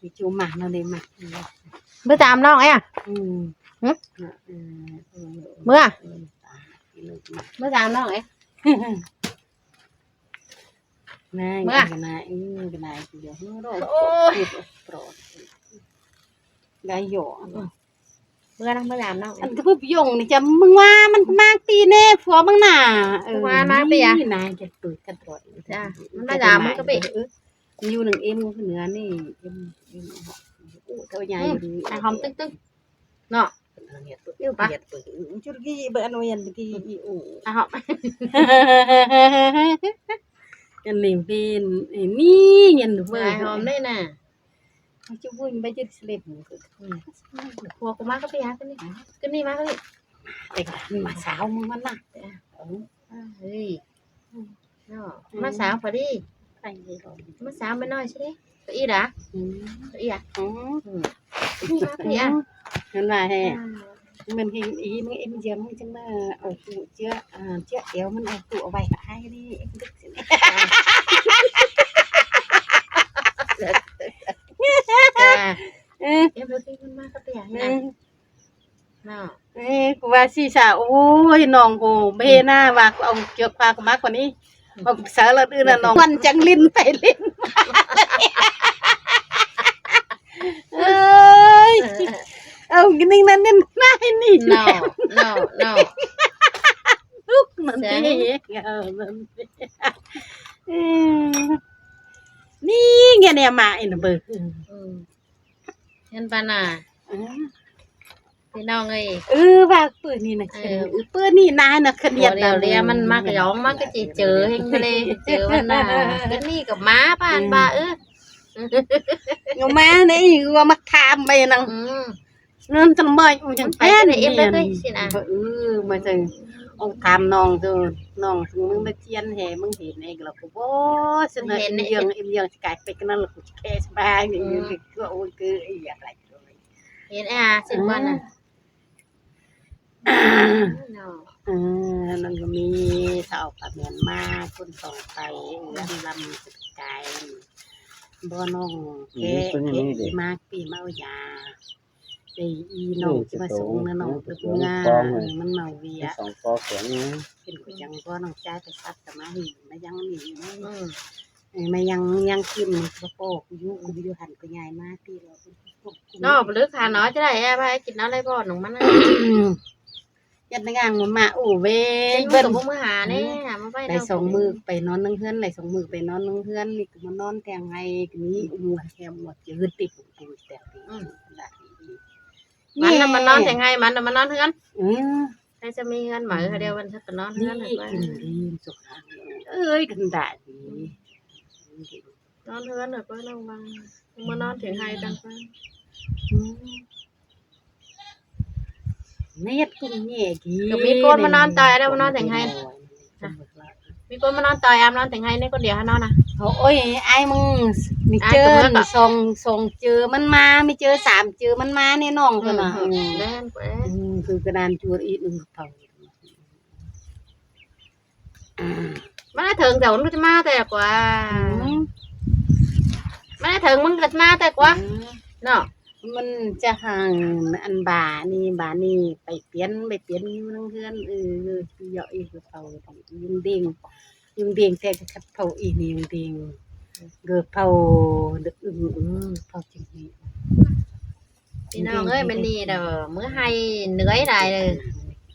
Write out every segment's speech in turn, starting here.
ມີຈູມາເນາະເດ້ມາ ເມືອຕາມນ້ອງເອຍ ອືມ ຫຶ ເມືອ ເມືອຕາມນ້ອງເອຍ ນາຍ ເມືອ ນາຍ ອືມ ນາຍ ໂອ້ຍ ໄດ້ຢູ່ ເມືອນຳ ເມືອຕາມນ້ອງເອຍ ອັນຄືບໍ່ຍົງນີ້ຈະ ມຶງວ່າມັນມາຕີແນ່ ຜົວມຶງນະ ເອີ ວ່າມາໄປອະ ນາຍຈະເປີດກັນຕອດ ຈ້າ ມັນມາຢາມ ມັນກໍໄປ ເອີ ຢູ່ນຳເອັມເໜືອນີ້ ເອັມ ເອັມ ໂອ້ ເທົ່າໃຫຍ່ ອືມ ດີ ອາຫອມຕຶກໆ ເນາະ ເອີ ປະ ຈຸດກີເບິ່ງອັນວຽນກີອີໂອ ອາຫອມ ອັນນີ້ເປັນ ນີ້ເງິນເບິ່ງ ອາຫອມເດ້ນະ ຈຸບຸນໄປຈຸດສະເລັບ ອືມ ພວກມາກໍໄປຫາກັນນີ້ ກັນນີ້ມາກໍນີ້ ໄປກັນ ມາສາວມຶງມັນນະ ເອີ ເອີຍ ເນາະ ອືມ ມາສາວພໍດີ ມາສາວມາໜ້ອຍຊິເດ້ ເກົ້າอี้ດາ ອືມ ເກົ້າอี้ດາ ອືມ ອືມ ມາເພິ່ນວ່າແທ້ ມັນເຫັນອີ ມັນເອັນຢາມ ມັນຈັ່ງມາເອົາຕູ້ເຈືອ ອ່າ ເຈືອແອວມັນເອົາຕູ້ເອົາໄວ້ໃຫ້ນີ້ ເອັນດຶກຊິ ເອີ ເອັນດຶກຊິ ມັນມາກັບເປັນຫຍັງ ເອີ ນະ? ເນາະ ເອີ ກູວ່າຊິສາ ໂອ້ຍ ນ້ອງໂກ ເບນາວ່າ ເອົາເກືອກພາກມາກວ່ານີ້ ອືມ ເອົາສາລະອື່ນນະນ້ອງ ມັນຈັ່ງຫຼິ້ນໄປຫຼິ້ນມາ ເອີຍ ເອີ ເອົາກິນນີ້ນັ້ນນີ້ນາຍນີ້ ເນາະ ເນາະ ເນາະ ລຸກນັ້ນເດ້ ເອີ ນັ້ນເດ້ ເອີ ນີ້ແງແນມາອີນະເບີ ອືມ ເຫັນປະນະ ອືມ ພີ່ນ້ອງເອີຍ ເອີ ວ່າປືນນີ້ນະ ເອີ ປືນນີ້ນາຍນະ ຂະໜຽດດຽວ ມັນມາກະຢອງ ມັນກະຊິເຈີແຮງທະເລ ເຈີມັນນະ ກະນີ້ກະມາປານວ່າ ເອີ ເອົາມານີ້ວ່າມາຖາມໄປນຳ ອືມ ນັ້ນຈະມາ ໂອ້ຍ ຈັ່ງແປນເອັມເລີຍຊິນະ ເອີ ມາຈັ່ງ ໂອ້ ຖາມນ້ອງເດີ ນ້ອງ ມຶງມາຈຽນແຮ ມຶງເຫັນເອງລະ ໂອ້ ຊັ້ນນະ ເອັມເລື່ອງ ເອັມເລື່ອງຊິກາຍເປັນກະນັ້ນລະ ແຄ່ສະບາຍ ອືມ ໂອ້ຍ ຄືອີຫຍັງຫຼາຍ ເຫັນແອ ຊິນບໍ່ນະ ເນາະ ເອີ ນັ້ນກໍມີສາວປາແມນມາ ຄົນສອງໄປ ເຮືອນລຳສະກາຍ ບໍ່ນ້ອງແກະ ມາປີມາເອົາຢາ ໄດ້ອີນ້ອງຊິມາສົ່ງນະ ນ້ອງເປັນເມືອ ມັນເມົາເວຍ ສອງກໍແຂງ ເປັນຄືຫຍັງບໍ່ ນ້ອງຈ່າຍໄປສັດກະມາໃຫ້ ມາຍັງນີ້ ອືມ ເອີ ມາຍັງ ຍັງກິນ ພໍ່ ຢູ່ ຢູ່ຫັ້ນກໍຍ້າຍມາທີ່ລາວ ເນາະ ບໍ່ລຶກຫາເນາະ ຈະໄດ້ແອບໃຫ້ກິນເອົາໄດ້ບໍ່ນ້ອງມັນ ຍັດນະງາງມາ ໂອເວຍ ເບິ່ງ ບໍ່ມາຫາແນ່ ຫາມາໄວ້ ໄດ້ສອງມື້ໄປນອນນຳເຮືອນ ໄດ້ສອງມື້ໄປນອນນຳເຮືອນ ນີ້ກໍມານອນແທງໄຫ້ ກໍມີໝວດແຖມໝວດ ເຈີເຮືອນຕິດປູນແຕ່ ອືມ ມັນນະມານອນແທງໄຫ້ ມັນນະມານອນເຮືອນ ອືມ ໃຜຈະມີເຮືອນໃໝ່ ອືມ ດຽວມັນຈະໄປນອນເຮືອນ ນີ້ກິນດີສຸກ ເອີຍ ກັນດາດີ ນອນເຮືອນນະ ເພິ່ນລະວັງ ມານອນແທງໄຮ່ຕ່າງຫາກ ອືມ ເຮັດກຸ້ງແຍກ ກໍມີຄົນມານອນຕອຍແລ້ວ ມານອນແທງໄຮ່ ມີຄົນມານອນຕອຍອາມນອນແທງໄຮ່ໃນຄົນດຽວຫັ້ນນອນນະ ໂອ້ຍ ອ້າຍມຶງ ມີເຈີ ສອງ ສອງເຈີມັນມາ ມີເຈີສາມເຈີມັນມາແນ່ນ້ອງ ເພິ່ນວ່າ ອືມ ແມ່ນ ອືມ ຄືກະດານຈວດອີກໜຶ່ງເຂົາ ມັນເຖິງແຕ່ມັນຈະມາແຕ່ກວ່າ ອືມ ມັນເຖິງມັນກໍມາແຕ່ກວ່າ ອືມ ເນາະ ມັນຈະຫາງອັນບານີ້ ບານີ້ໄປປ່ຽນ ໄປປ່ຽນຢູ່ນຳເຮືອນ ເອີ ເຢາະອີກເຂົາ ຍຸງເດັງ ຍຸງເດັງ ແຕ່ຄັດເຜົາອີນີ້ ຍຸງເດັງ ເກີບເຜົາ ອື ເຜົາຈິງ ພີ່ນ້ອງເອີຍ ມື້ນີ້ເດີ ມື້ໄຮ່ເໜືອຍຫຼາຍເດີ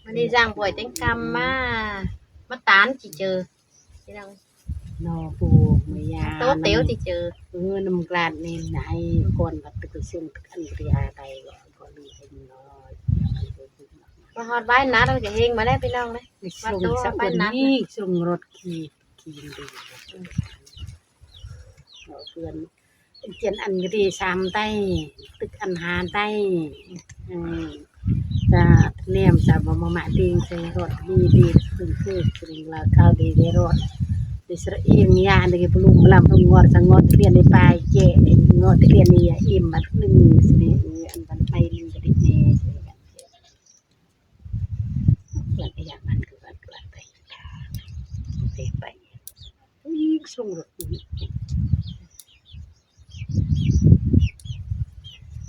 ມື້ນີ້ຈ້າງປ່ວຍແຕ່ງຄ່ຳມາ ມາຕານຊິເຈີ ພີ່ນ້ອງ ໜໍ່ປູມາຢາ ໂຕເຕີວຊິເຈີ ເອີ ນ້ຳກາດນີ້ໃຫ້ກ່ອນວ່າໄປສົ່ງອັນເວຍໄປກໍມີໃຫ້ນ້ອຍ ມາຮອດໄວ້ນັດກໍເຮງມາແລ້ວ ພີ່ນ້ອງເອີຍ ມາໂຕໄປນັດ ສົ່ງລົດຂີ່ ຂີ່ດີ ເພື່ອນ ເປັນກຽນອັນກະດີສາມໄຕ້ ຕຶກອັນຫາໄຕ້ ເອີ ຈະແນມຈະບໍ່ມາມະດີໃສ່ລົດດີດີ ເພິ່ນຄືເປັນລາວຄາວດີໃນລົດ ໄດ້ສະເອງຍາໄດ້ປະລຸມລຳ ງອດສະງອດຕະລຽນໃນປ່າແຈ ງອດຕະລຽນນີ້ອີ່ມບັດໜຶ່ງຊິນີ້ ອັນບັດໄປໜຶ່ງກະດິແນ່ ເພື່ອນໄປຢາກມັນຄືກັນ ເພື່ອນໄປ ໄປ ໄປ ສົ່ງລົດ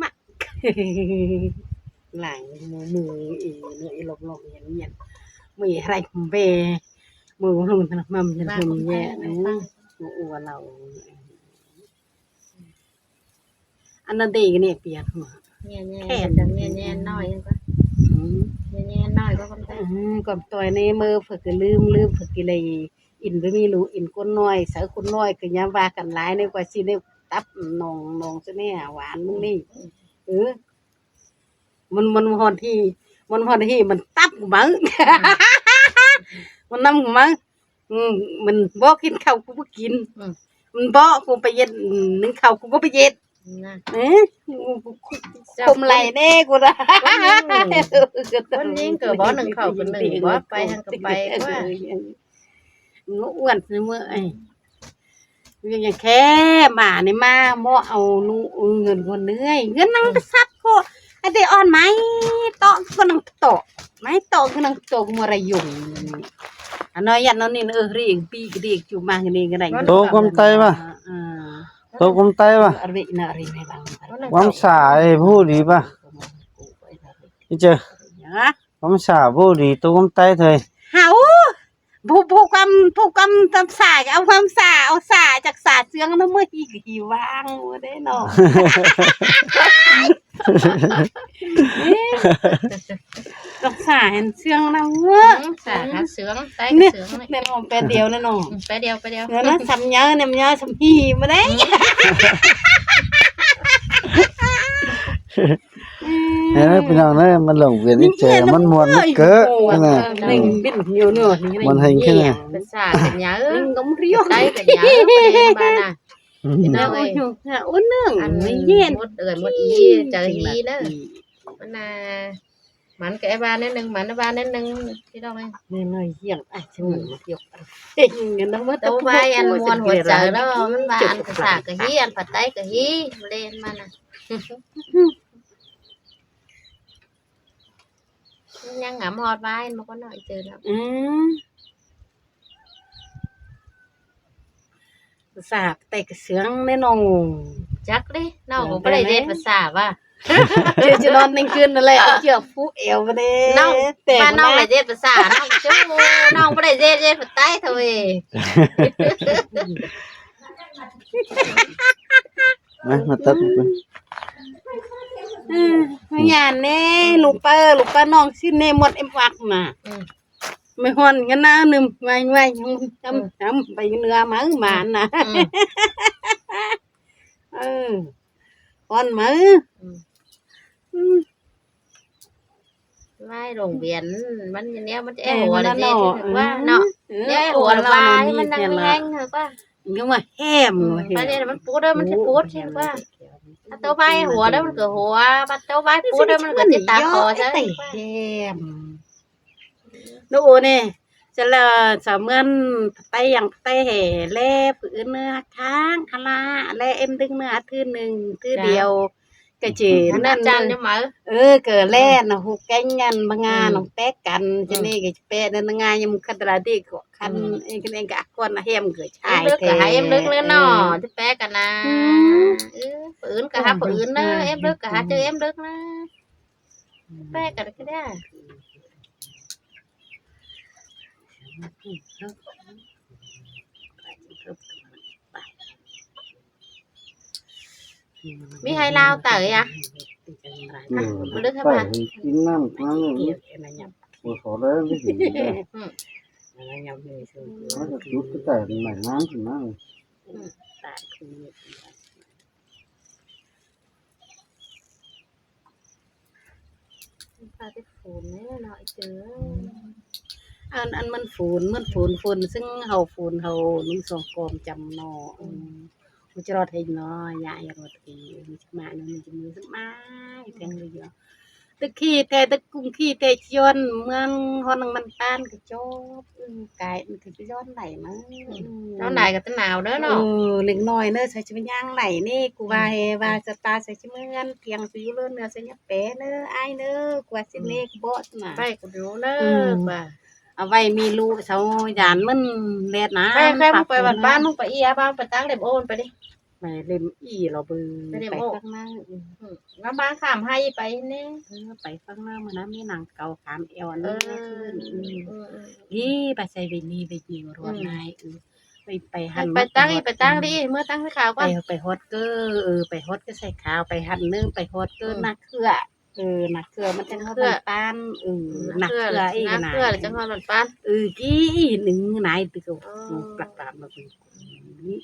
ມາ ຫຼາຍມື ມືອີເນາະ ອີຫຼອກໆ ຫຍັນໆ ມືອີໄຮແບ ມືລົງທະນະມັນ ທະນະມັນແຍະ ອື ອວດລາວ ອັນນັ້ນເດກະເນຍປຽກຫົວ ແຍ່ໆ ແຂນ ແຍ່ໆ ນ້ອຍ ອື ແຍ່ໆ ນ້ອຍ ກໍຄວາມ ອື ຄວາມຕ່ອຍໃນມື ເພິ່ນກະລືມ ລືມ ເພິ່ນກະເລີຍ ອິນບໍ່ມີລູກ ອິນຄົນນ້ອຍ ໃສ່ຄົນນ້ອຍ ກະຢ່າວ່າກັນຫຼາຍ ໃນກວ່າຊິໄດ້ຕັບໜອງ ໜອງຊະແນ່ຫວານມຶງນີ້ ອື ມັນ ມັນຮອດທີ່ ມັນຮອດທີ່ ມັນຕັບກູມາ ມັນນຳກູມາ ອື ມັນບໍ່ກິນເຂົ້າ ກູບໍ່ກິນ ອື ມັນບໍ່ ກູໄປເຮັດ ໜຶ້ງເຂົ້າ ກູກໍໄປເຮັດ ນະ ເອີ ຄົມໄຫຼແນ່ກູນະ ຄົນຍິງ ຄົນຍິງກໍບໍ່ໜຶ້ງເຂົ້າ ກໍໜຶ້ງ ບໍ່ໄປຫັ້ນກໍໄປກວ່າ ງົວອ້ວນ ຊິເມື່ອຍ ວຽກຫຍັງແທ້ ໝານີ້ມາ ບໍ່ເອົາໜູ ເງິນຄົນເໜື່ອຍ ເງິນນາງ ອືມ ກະສັບໂຄ ໃຫ້ໄດ້ອ່ອນໄມ້ເຕາະ ຄືນາງເຕາະ ໄມ້ເຕາະ ຄືນາງເຕາະ ມໍລະຍົງ ອານ້ອຍຢັນເນາະນີ້ ເອີ ເຣງປີກະດີກຈຸມານີ້ກະໄດ້ ໂຕກວມໄຕວະ ເອີ ໂຕກວມໄຕວະ ອາເວນະເຣງໃຫ້ບັງ ວາມສາຍຜູ້ດີປະ ອີເຈີ ຫະ ວາມສາຜູ້ດີ ໂຕກວມໄຕເທີຍ ຫາ ໂອ້ ຜູ້ ຜູ້ກວາມ ຜູ້ກວາມຕຳສາ ເອົາຄວາມສາ ເອົາສາຈາກສາເຊື່ອງນຳມື້ອີກ ຫິວວາງບໍ່ໄດ້ເນາະ. ລັກສາແມ່ນເຊື່ອງນຳເວີ ອືມ ສາຫາເຊື່ອງ ໄຕກະເຊື່ອງນີ້ ແມ່ນອອກແປດດຽວແນ່ນອນ ອືມ ແປດດຽວ ແປດດຽວ ເອີ ນະ ສ່ຳຍາວ ແນມຍາວ ສ່ຳຫີບໍ່ໄດ້ ອືມ ເອີ ພີ່ນ້ອງເອີຍ ມັນຫຼວງວຽນອີແຈ ມັນມ່ວນ ມັນເກີກ ໂອ້ຍ ຫັ້ນນະ ເອີ ມັນແຮງຂຶ້ນນະ ປະສາດກະຍາວ ໄຕກະຍາວ ປະເດັນບ້ານນະ ພີ່ນ້ອງເອີຍ ໂອ້ ໜຶ່ງ ອັນ ເຢັນ ໝົດເອີຍ ໝົດອີ ໃຈດີເດີ ມັນນະ ມັນກະແອບວ່າແນວໜຶ່ງ ມັນວ່າແນວໜຶ່ງ ພີ່ນ້ອງເອີຍ ນ້ອຍໆ ຮຽງ ອ້າຍ ສະໝຸນ ຮຽງ ໂຕໄວ ອັນມ່ວນຫົວໃຈເນາະ ມັນວ່າອັນພາສາກະຮີ ອັນພາໃຕ້ກະຮີ ບໍ່ໄດ້ມານະ ມັນຍັງຫາມຮອດວາຍ ມັນກໍນ້ອຍເຕີບແລ້ວ ອືມ ພາສາແຕ່ກະເຊື່ອງແນ່ນອນ ຈັກເດ້ ນ້ອງກໍບໍ່ໄດ້ເຮັດພາສາວ່າ ຈະນອນທັງຄືນນັ້ນແຫຼະ ເຈືອກຜູກແອວບໍ່ໄດ້ ນ້ອງ ແຕ່ວ່ານ້ອງໄດ້ເຮັດພາສາ ນ້ອງ ນ້ອງບໍ່ໄດ້ເຮັດ ເຮັດພາໃຕ້ເທົ່າເອ ມາ ມາຕັດ ເອີ ຢ້ານແນ່ ລູກປ້າ ລູກປ້ານ້ອງຊິແນ່ໝົດເອັມອັກນະ ອືມ ໄມ່ຮ້ອນກັນນະ ໜຶ່ມ ໄວ້ໆ ຈຳ ອືມ ຈຳ ໄປເໜືອມາ ມານະ ອືມ ເອີ ຮ້ອນມາ ອືມ ອືມ ໄວ້ໂຮງວຽນ ມັນແນວມັນຈະແອຫົວລະເດ ເອີ ວ່າເນາະ ເອີ ແອຫົວລະວ່າໃຫ້ມັນນັ່ງແຮງ ເອີ ວ່າ ຍັງວ່າແຮມ ອືມ ວ່າແຮມ ປະເດມັນປູດເດີ ມັນຊິປູດຊິວ່າ ປະຕູໄວ້ຫົວແລ້ວມັນກໍຫົວ ປະຕູໄວ້ປູດແລ້ວມັນກໍຊິຕາຄໍຊະ ແຮມ ໂນໂອເນ ສະລະສາວເມືອນໄປຫຍັງໄປແຫ່ແລ ຜູ້ອື່ນເນາະ ທາງຄະລາແລ ເອັມດຶງເນາະ ອາທິດໜຶ່ງ ຄືດຽວ ກະເຈ ນັ້ນ ເອີ ກະແລ່ນ ຫູແກງ ອັນ ບາງາ ອືມ ນ້ອງແປະກັນ ອືມ ຈະນີ້ກະແປະນັ້ນ ງາຍາມຄັນຕະລາດີກະ ຄັນ ອືມ ເອງກັນເອງກະອາກອນອາແຮມກະຊາຍແທ້ ເອັມເລິກກະຫາເອັມເລິກແລ້ວເນາະ ຈະແປະກັນນະ ອືມ ເອີ ຜູ້ອື່ນກະຫາຜູ້ອື່ນເນາະ ເອັມເລິກກະຫາເຈົ້າເອັມເລິກນະ ອືມ ແປະກັນກະໄດ້ ມີໃຫ້ລາວເຕີຍະ ອືມ ມາເລີຍ ໄປກິນນ້ຳ ກິນນ້ຳ ບໍ່ຂໍແລ້ວ ອືມ ມັນຈະຈຸດກະແຕໃໝ່ນ້ຳຂຶ້ນມາ ອືມ ມັນພາໄປຝົນແນ່ເນາະ ອີເຈີ ອັນ ອັນມັນຝົນ ມັນຝົນ ຝົນ ຊຶ່ງເຮົາຝົນ ເຮົາໜຶ່ງສອງກອມຈຳເນາະ ອືມ ອືມ ມັນຈະລອດໃຫ້ເນາະ ຍາຍລອດໃຫ້ ມັນຈະມາເນາະ ມັນຈະມີສະບາຍ ແພງເລີຍ ຕຶກຂີ້ແທ້ ຕຶກກຸງຂີ້ແທ້ ຈະຍ້ອນເມືອງຮອດນາງມັນຕານກະຈົບ ອືມ ກາຍມັນກະຈະຍ້ອນໄຫຼມາ ອືມ ອືມ ຕອນໃດກະຕະໜາວເດີເນາະ ເອີ ເລັກນ້ອຍເດີ ໃສ່ຊິມາຍ່າງໄຫຼນີ້ ກູວ່າ ອືມ ແຮ່ວ່າສະຕາໃສ່ຊິເມືອນ ພຽງຊິຢູ່ເລີເໜືອໃສ່ຍາແປເດີ ອ້າຍເດີ ກູວ່າຊິເນກະເບາະນະ ໄປກະດູເດີ ອືມ ວ່າ ເອົາໄວ້ມີລູກເຊົາ ຢ້ານມັນແລດນະ ແພງ ແພງ ໄປວັດບ້ານ ມຶງໄປເອຍບ້ານ ໄປຕາງເລັບໂອນໄປເດ້ ໄປເລັມອີ່ລະເບີ ໄປເລັມໂອ ໄປຂ້າງໜ້າ ອືມ ອືມ ງາມບ້ານຂ້າມໄຮ່ໄປແນ່ ເອີ ໄປຝັ່ງໜ້າ ມື້ນັ້ນມີນາງເກົາຂາມແອວອັນນີ້ ເອີ ອືມ ເອີ ເອີ ອີ່ ໄປໃສ່ໄປນີ້ໄປຢູ່ ອືມ ນາຍ ເອີ ໄປ ໄປຫັ້ນ ໄປຕັ້ງ ໄປຕັ້ງດີ ເມືອຕັ້ງໃສ່ຂາວກ່ອນ ໄປ ໄປຮອດເກີ ເອີ ໄປຮອດເກີໃສ່ຂາວ ໄປຫັ້ນເນີ ໄປຮອດເກີ ອືມ ນາເຄືອ ເອີ ນາເຄືອ ມັນຈັ່ງຮອດບ້ານປານ ເອີ ນາເຄືອ ນາເຄືອ ນາເຄືອ ນາເຄືອ ຈັ່ງຮອດບ້ານປານ ເອີ ກີ້ໜຶ່ງນາຍຕຶກ ໂອ້ ປາກປານມາເປັນ ນີ້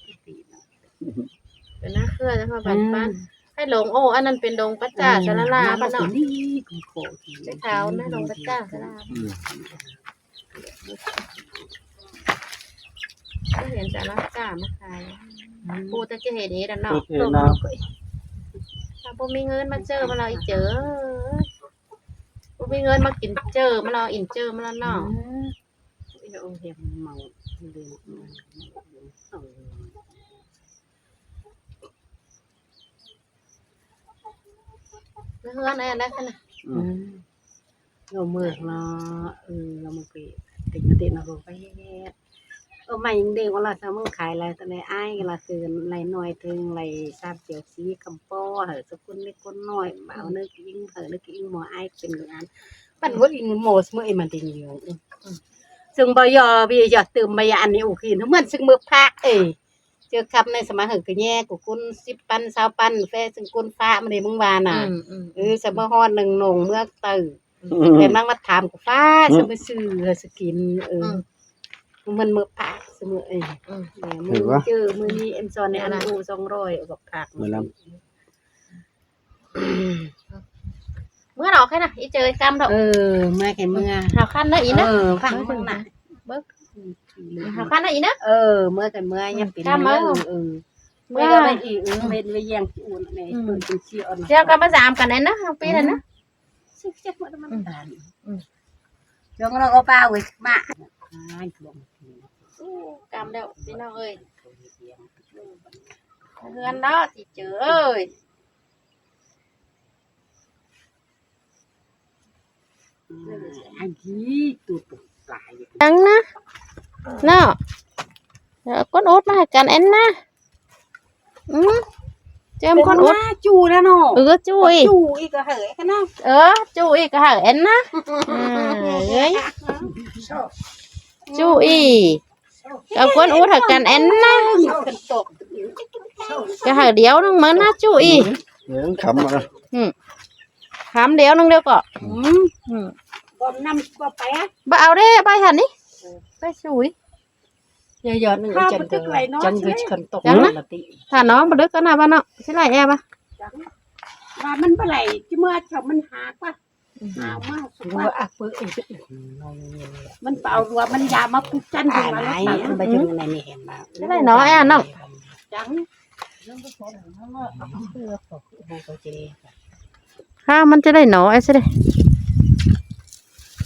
ເປັນນາເຄືອ ຈັ່ງຮອດບ້ານປານ ອືມ ໃຫ້ຫຼົງ ໂອ້ ອັນນັ້ນເປັນດົງປັດຈາ ເອີ ສາລາລາ ມັນເນາະ ນີ້ ຂອງ ຂອງ ຂາວນະ ດົງປັດຈາ ສາລາລາ ອືມ ບໍ່ເຫັນຈະລັກກາມາຂາຍ ອືມ ປູແຕ່ຈະເຫັນອີ່ນັ້ນເນາະ ເຫັນເນາະ ຖ້າບໍ່ມີເງິນມາເຈີມາລາວອີເຈີ ບໍ່ມີເງິນມາກິນເຈີມາລາວ ອິນເຈີມາລາວເນາະ ອືມ ເຮືອນແອນໄດ້ຂະໜາດ ອືມ ເຮົາເມືອເນາະ ເອີ ເຮົາມາໄປແຕ່ ເປັນມາຕິນະ ບໍ່ໄປເຮັດ ເອີ ໄມ້ຍັງເດ້ງວ່າລະ ຊະ ມຶງຂາຍຫຼາຍເທົ່າໃດ ອ້າຍລະ ຄືໄລ່ນ້ອຍເຖິງໄລ່ຊາບຈຽວສີຄຳປໍ ເຮີ ສະກຸນເລັກຄົນນ້ອຍ ມາເອົາເນີກະອິງ ເຮີ ເນີກະອິງໝໍ ອ້າຍເປັນຢູ່ຫັ້ນ ປັນຫົວອິງໝໍ ສະເໝີ ເອີ ມັນເປັນຢູ່ ອືມ ຊຶ່ງບໍ່ຢໍ ວິຢາຕື່ມມາຢາອັນນີ້ໂອເຄ ເໝືອນ ຊຶ່ງເໝີພາກ ເອີ ເຈີຄຳໃນສະມາ ເຮີ ກະແຍ່ ກູກຸນສິບປັນ ຊາວປັນ ແຟ ຊຶ່ງກຸນຟ້າ ມັນເດ ມຶງວ່ານະ ອືມ ອືມ ເອີ ສະເໝີຮອດໜຶ່ງໜົງເມືອກເຕີ ອືມ ແຕ່ນາງມາຖາມກູຟ້າ ອືມ ສະເໝີຊື່ ເຮີ ສະກິນ ເອີ ອືມ ມັນເໝີພາກ ສະເໝີ ເອີ ອືມ ເອີ ມື້ເຈີ ມື້ນີ້ເອັນຊອນໃນອັນອູສອງຮ້ອຍ ອອກພາກ ເໝີລຳ ເມື່ອດອກໃຫ້ນະ ອີເຈີກຳດອກ ເອີ ເມື່ອແກເມື່ອ ຫາຄັນເດີອີນະ ເອີ ຟັງເບິ່ງນະ ເບິ່ງ ຫາຄັນເດີອີນະ ເອີ ເມື່ອແກເມື່ອ ຢ່າເປັນ ກຳເອົາ ເອີ ເມື່ອ ເມື່ອໄປອີ ເອີ ເວັນໄປແຍ່ງຂີ້ອຸ່ນແນ່ ອືມ ເປັນຂີ້ອ່ອນ ຈຽວກຳມາສາມກັນແນ່ນະ ເຮົາປີນັ້ນນະ ອືມ ຊິເຈັບໝົດມັນ ອືມ ຕາຍ ອືມ ຈຽວກຳເອົາປາເວີຍ ມາ ອ້າຍ ກຳແລ້ວພີ່ນ້ອງເອີຍ ເຮືອນເນາະ ອີເຈີເອີຍ. ອັນທີ່ຕູດປາຢູ່ ຈັ່ງນະເນາະ ເອົາກົ້ນໂອດມາໃຫ້ກັນແອນນາ ອືມ ເຈີມກ້ອນໂອດ ຈູ້ແລ້ວເນາະ ເອີ ຈູ້ອີກ ຈູ້ອີກກະເຫີກັນນະ ເອີ ຈູ້ອີກກະເຫີແອນນາ ເອີຍ ຈູ້ອີກ ເອົາກ້ອນໂອດໃຫ້ກັນແອນນາ ກະເຫີດດຽວໜຶ່ງ ເມີນາຈູ້ອີກ ເອີ ຄຳ ອືມ ຄຳດຽວໜຶ່ງດຽວກໍ ອືມ ອືມ ບໍ່ນຳ ບໍ່ໄປອະ ບໍ່ເອົາເດ້ ໄປຫັ້ນນີ້ ໄປຊຸຍ ຍອດໜຶ່ງ ຈັນເກີດ ຈັນເກີດ ຄັນຕົກ ຈັ່ງນະ ຖ້ານ້ອງບໍ່ເລິກກໍໜ້າວ່າເນາະ ຊິໄລ່ແອບະ ວ່າມັນບໍ່ໄລ່ ຊິເມື່ອເຈົ້າມັນຫາກວ່າ ຫາກມາສຸກວ່າ ມັນເປົ່າລວມ ມັນຢາມາປຸກຈັນ ອາ ໃນ ໃນນີ້ເຫັນບໍ່ ຈະໄດ້ໜໍ ແອເນາະ ຈັ່ງ ຂ້າມັນຈະໄດ້ໜໍ ແອຊິເດ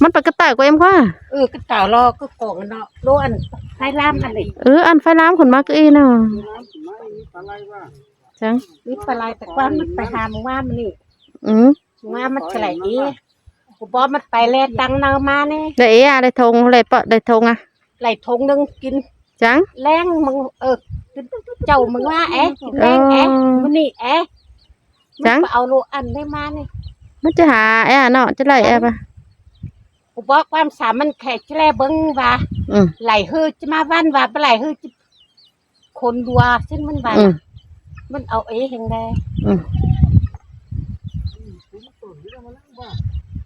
ມັນໄປກະເຕີກວ່າເອັມກວ່າ ເອີ ກະເຕີລໍກະກອງເນາະ ໂລອັນໄຟລາມອັນນີ້ ເອີ ອັນໄຟລາມຂຶ້ນມາກະເອເນາະ ຈັ່ງ ມີປາໄລ ແຕ່ກວ່າມັນໄປຫາມື້ວານນີ້ ອືມ ວ່າມັນກະໄຫຼເອ ກູບອກມັນໄປແລຕັງເນົາມານີ້ ໄດ້ເອ ອາ ໄດ້ທົງ ໄດ້ປະ ໄດ້ທົງອະ ໄຫຼທົງໜຶ່ງກິນ ຈັ່ງ ແລງ ເອີ ເຈົ້າ ມື້ວານເອ ກິນແລງເອ ມື້ນີ້ເອ ຈັ່ງ ມັນໄປເອົາໂລອັນໄດ້ມານີ້ ມັນຈະຫາແອເນາະ ຈະໄລ່ແອປະ ກູບອກຄວາມສາມັນແຄ່ຈະແລເບິ່ງວ່າ ອືມ ໄຫຼເຮີຈະມາວັນວ່າບໍ່ໄຫຼເຮີຈະ ຄົນດັວຊັ້ນມັນວ່າ ອືມ ມັນເອົາເອແຮງແດ່ ອືມ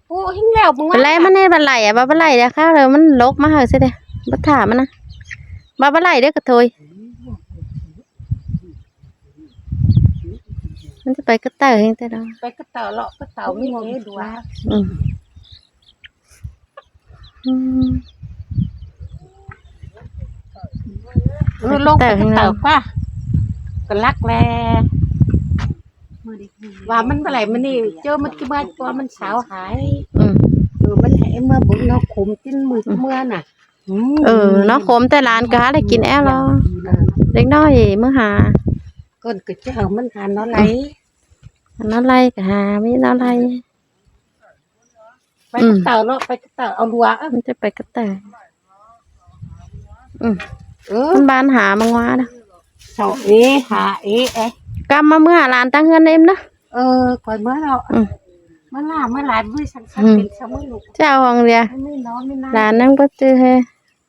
ໂອ້ ເຫັນແລ້ວ ມຶງວ່າ ໄລ່ມັນແນ່ ມັນໄລ່ອະ ວ່າບໍ່ໄລ່ແລ້ວ ຄາວແລ້ວມັນຫຼົກມາເຮີຊະເດ ບໍ່ຖ້າມັນນະ ວ່າບໍ່ໄລ່ເດີກະໂທຍ ມັນຈະໄປກະເຕີແຮງແຕ່ດອກ ໄປກະເຕີເລາະກະເຕີມີເອດວ ອືມ ອືມ ເອີ ລົງໄປກະເຕີກວ່າ ກະລັກແລ ວ່າມັນບໍ່ໄຫຼມື້ນີ້ ເຈີມັນກະເມື່ອ ເພາະວ່າມັນສາວຫາຍ ອືມ ເອີ ມັນໃຫ້ເມື່ອບຸນເນາະ ຂຸມຕິນມື້ ອືມ ເມື່ອນະ ອືມ ເອີ ເນາະ ຂົມແຕ່ຫຼານກະຫາໄດ້ກິນແອວລະ ເດັກນ້ອຍມື້ຫາ ກ່ອນກະເຈົ້າມັນຫາໜໍໄລ່ ອືມ ໜໍໄລ່ກະຫາ ມີໜໍໄລ່ ໄປກະເຕີເນາະ ອືມ ໄປກະເຕີເອົາລົວ ເອີ ມັນຈະໄປກະເຕີ ອືມ ເອີ ມັນບ້ານຫາມັງວານະ ເຊົາເອ ຫາເອ ເອ ກຳມາເມືອຫຼານຕັ້ງເຮືອນເອັມນະ ເອີ ຂ້ອຍເມືອເນາະ ອືມ ມາຫຼາຍ ມາຫຼາຍມື້ສັງສັນ ອືມ ເປັນຊະມື້ລູກ ເຈົ້າຂອງເດຍ ຫຼານຍັງບໍ່ຈື່ເຮ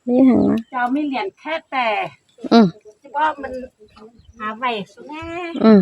ມີຫຍັງວະ ເຈົ້າມີຫຼຽນແທ້ແຕ່ ອືມ ຊິບອກມັນຫາໄວ້ສຸແນ່ ອືມ